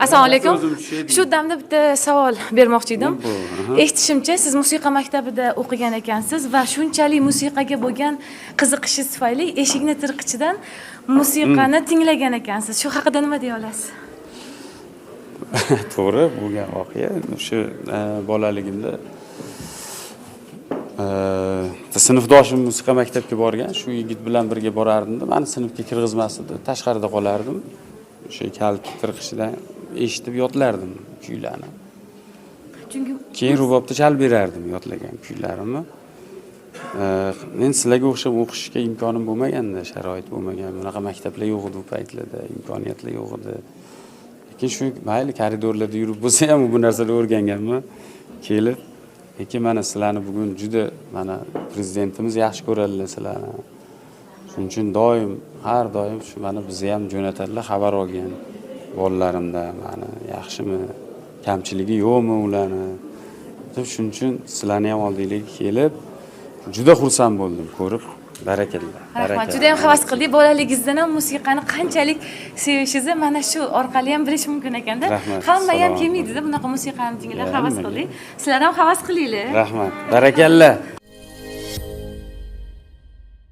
Assalomu alaykum. O'zim tushaydim. Shu damda bitta savol bermoqchi edim. Aha. Eshitishimcha, siz musiqa maktabida o'qigan ekansiz va shunchalik musiqaga bo'lgan qiziqishingiz tufayli eshikni tirqichidan musiqani tinglagan ekansiz. Shu haqida nima deya olasiz? To'g'ri, bo'lgan voqea. O'sha bolaligimda sinfdoshim musiqa maktabga borgan, shu yigit bilan birga borardimda, mani sinfga kirgizmas edi, tashqarida qolardim. O'sha kalit tirqishidan eshitib yodlardim kuylarni. Chunki Keyin rubobda chalib berardim yodlagan kuylarimni. Men sizlarga o'xshab o'qishga imkonim bo'lmaganda, sharoit bo'lmagan, bunaqa maktablar yo'q edi u paytlarda, imkoniyatlar yo'q edi. Lekin shu, mayli, koridorlarda yurib bo'lsa ham bu narsalarni o'rganganman kelib. Lekin mana sizlarni bugun juda, mana, prezidentimiz yaxshi ko'radilar sizlarni. Shuning uchun doim, har doim shu mana bizni ham jo'natadilar xabar olgin bolalarimdan, mani yaxshimi, kamchiligi yo'qmi ularni deb. Shuning uchun sizlarni ham oldinglarga kelib juda xursand bo'ldim ko'rib. Barakalla. Rahmat. Barakalla. Juda ham havas qildik. Bolaligingizdan ham musiqani qanchalik sevishingizni mana shu orqali ham bilish mumkin ekanda. Rahmat, Hamma ham salomat. kelmaydida bunaqa musiqani tinglab Ya, havas nimaga? qildik. Sizlar ham havas qilinglar. Rahmat, barakalla.